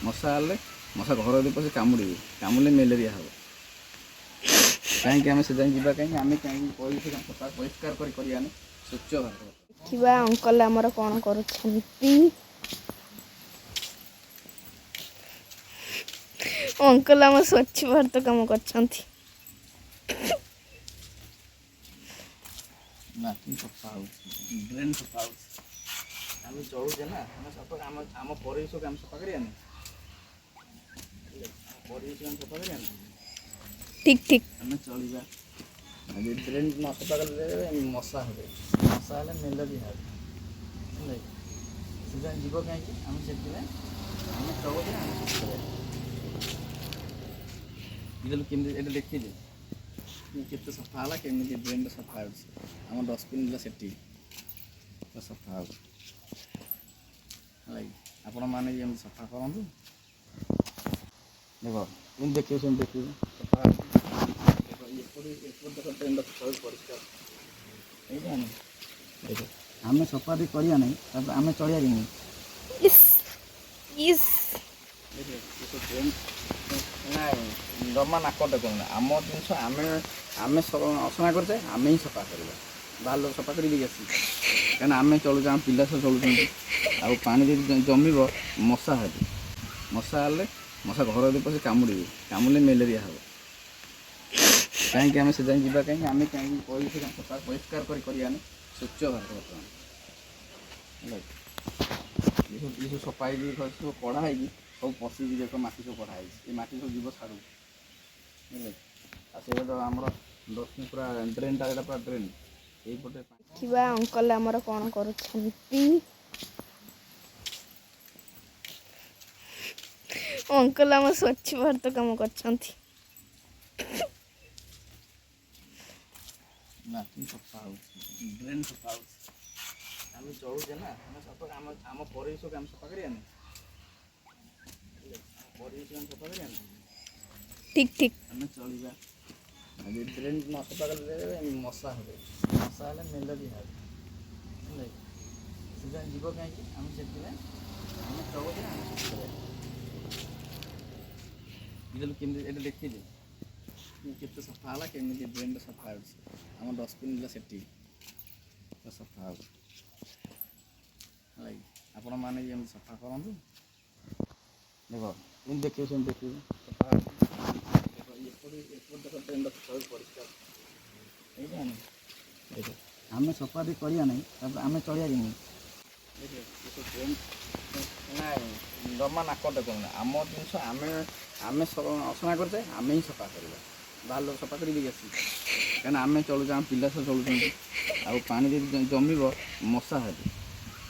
ମଶା ହେଲେ ମଶା ଘର ଭିତରେ ପଶି କାମୁଡ଼ିବେ, କାମୁଡ଼ିଲେ ମ୍ୟାଲେରିଆ ହେବ। କାହିଁକି ଆମେ ସେ ଯାଏଁ ଯିବା କାହିଁକି? ଆମେ କାହିଁକି ପରିବେଶ ସଫା ପରିଷ୍କାର କରି କରିବାନି ସ୍ୱଚ୍ଛ ଭାରତ? ଦେଖିବା ଅଙ୍କଲ ଆମର କ'ଣ କରୁଛନ୍ତି। ଅଙ୍କଲ ଆମ ସ୍ୱଚ୍ଛ ଭାରତ କାମ କରିଛନ୍ତି। ଲାଟ୍ରିନ୍ ସଫା ହେଉଛି, ଡ୍ରେନ୍ ସଫା ହେଉଛି। ଆମେ ଚଳୁଛେ ନା, ଆମେ ସଫା ଆମ ପରିବେଶକୁ ଆମେ ସଫା କରିବାନି? ଆମ ପରିବେଶକୁ ଆମେ ସଫା କରିବାନି? ଠିକ୍ ଠିକ୍। ଆମେ ଚଳିବା। ଯଦି ଡ୍ରେନ୍ ନ ସଫା କଲେ ମଶା ହେବେ, ମଶା ହେଲେ ମ୍ୟାଲେରିଆ ହେବ। ହେଲା କି? ସେ ଯାଏଁ ଯିବ କାହିଁକି? ଆମେ ସେଥିପାଇଁ ଆମେ ଚଳୁଛେ, ଆମେ ସଫା କରିବା। ବୁଝିଲୁ କେମିତି? ଏଇଟା ଦେଖିଲି କେତେ ସଫା ହେଲା, କେମିତି ଡ୍ରେନ୍ଟା ସଫା ହେଉଛି। ଆମ ଡଷ୍ଟବିନ୍ ହେଲା ସେଠି ପୁରା ସଫା ହେଉଛି। ହେଲା କି? ଆପଣମାନେ ବି ଏମିତି ସଫା କରନ୍ତୁ। ଦେଖ, ଏମିତି ଦେଖିବେ, ସେମିତି ଦେଖିବେ, ସଫା ହେଉଛି। ଦେଖ, ଏପଟେ ଏପଟେ ଦେଖ, ଡ୍ରେନ୍ଟା ସଫା ହେଉଛି, ପରିଷ୍କାର। ଏଇଟା ଦେଖ, ଆମେ ସଫା ବି କରିବା ନାହିଁ, ତାପରେ ଆମେ ଚଳିବା କେମିତି? ଇସ୍ ଇସ୍। ଦେଖ, ଏସବୁ ଡ୍ରେନ୍ ନାଇଁ, ଜମା ନାକ ଟେକନି। ଆମ ଜିନିଷ ଆମେ ଅସନା କରୁଛେ, ଆମେ ହିଁ ସଫା କରିବା। ବାହାର ଲୋକ ସଫା କରି ଦେଇକି ଆସିବେ? କାହିଁକିନା ଆମେ ଚଳୁଛୁ, ଆମ ପିଲା ସବୁ ଚଳୁଛନ୍ତି। ଆଉ ପାଣି ଯଦି ଜମିବ ମଶା ହେବେ, ମଶା ହେଲେ ମଶା ଘର ଭିତରେ ପଶି କାମୁଡ଼ିବେ, କାମୁଡ଼ିଲେ ମ୍ୟାଲେରିଆ ହେବ। କାହିଁକି ଆମେ ସେ ଯାଏଁ ଯିବା କାହିଁକି? ଆମେ କାହିଁକି ପରିବେଶ ସଫା ପରିଷ୍କାର କରି କରିବାନି ସ୍ୱଚ୍ଛ ଭାରତ ବର୍ତ୍ତମାନ? ହେଲା କି? ଏସବୁ ସଫା ହେଇକି ସବୁ କଢ଼ା ହେଇକି ସବୁ ପଶିକି, ଦେଖ, ମାଟି ସବୁ କଢ଼ା ହେଇଛି। ଏ ମାଟି ସବୁ ଯିବ ସାଡ଼କୁ, ବୁଝିଲେ? ଆଉ ସେଇଟା ତ ଆମର ଡଷ୍ଟବିନ୍ ପୁରା ଡ୍ରେନ୍ଟା, ଏଇଟା ପୁରା ଡ୍ରେନ୍ ଏଇପଟେ। ଦେଖିବା ଅଙ୍କଲ ଆମର କ'ଣ କରୁଛନ୍ତି। ଅଙ୍କଲ ଆମ ସ୍ୱଚ୍ଛ ଭାରତ କାମ କରିଛନ୍ତି। ଲାଟ୍ରିନ୍ ସଫା ହେଉଛି, ଡ୍ରେନ୍ ସଫା ହେଉଛି। ଆମେ ଚଳୁଛେ ନା, ଆମେ ସଫା ଆମ ପରିବେଶକୁ ଆମେ ସଫା କରିବାନି? ଆମ ପରିବେଶକୁ ଆମେ ସଫା କରିବାନି? ଠିକ୍ ଠିକ୍। ଆମେ ଚଳିବା। ଯଦି ଡ୍ରେନ୍ ନ ସଫା କଲେ ମଶା ହେବେ, ମଶା ହେଲେ ମ୍ୟାଲେରିଆ ହେବ। ହେଲା କି? ସେ ଯାଏଁ ଯିବ କାହିଁକି? ଆମେ ସେଥିପାଇଁ ଆମେ ଚଳୁଛେ, ଆମେ ସଫା କରିବା। ବୁଝିଲୁ କେମିତି? ଏଇଟା ଦେଖିଲି କେତେ ସଫା ହେଲା, କେମିତି ଡ୍ରେନ୍ଟା ସଫା ହେଉଛି। ଆମ ଡଷ୍ଟବିନ୍ ହେଲା ସେଠି ପୁରା ସଫା ହେଉଛି। ହେଲା କି? ଆପଣମାନେ ବି ଏମିତି ସଫା କରନ୍ତୁ। ଦେଖ, ଏମିତି ଦେଖିବେ, ସେମିତି ଦେଖିବେ, ସଫା ହେଉଛି। ଦେଖ, ଏପଟେ ଏପଟେ ଦେଖ, ଡ୍ରେନ୍ଟା ସଫା ହେଉଛି, ପରିଷ୍କାର। ଏଇଟା ଦେଖ, ଆମେ ସଫା ବି କରିବା ନାହିଁ, ତାପରେ ଆମେ ଚଳିବା କେମିତି? ଦେଖ, ଏସବୁ ଡ୍ରେନ୍ ନାଇଁ, ଜମା ନାକ ଟେକନି। ଆମ ଜିନିଷ ଆମେ ଅସନା କରୁଛେ, ଆମେ ହିଁ ସଫା କରିବା। ବାହାର ଲୋକ ସଫା କରି ଦେଇକି ଆସିବେ? କାହିଁକିନା ଆମେ ଚଳୁଛୁ, ଆମ ପିଲା ସବୁ ଚଳୁଛନ୍ତି। ଆଉ ପାଣି ଯଦି ଜମିବ ମଶା ହେବେ,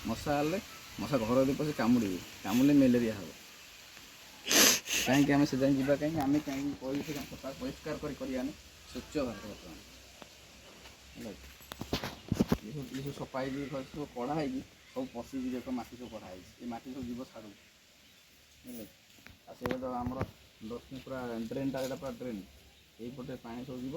ମଶା ହେଲେ ମଶା ଘର ଭିତରେ ପଶି କାମୁଡ଼ିବେ, କାମୁଡ଼ିଲେ ମ୍ୟାଲେରିଆ ହେବ। କାହିଁକି ଆମେ ସେ ଯାଏଁ ଯିବା କାହିଁକି? ଆମେ କାହିଁକି ପରିବେଶ ସଫା ପରିଷ୍କାର କରି କରିବାନି ସ୍ୱଚ୍ଛ ଭାରତ ବର୍ତ୍ତମାନ? ହେଲା କି? ଏସବୁ ସଫା ହେଇକି ସବୁ କଢ଼ା ହେଇକି ସବୁ ପଶିକି, ଦେଖ, ମାଟି ସବୁ କଢ଼ା ହେଇଛି। ଏ ମାଟି ସବୁ ଯିବ ସାଡ଼କୁ, ବୁଝିଲେ? ଆଉ ସେଇଟା ତ ଆମର ଡଷ୍ଟବିନ୍ ପୁରା ଡ୍ରେନ୍ଟା, ଏଇଟା ପୁରା ଡ୍ରେନ୍ ଏଇପଟେ ପାଣି ସବୁ ଯିବ।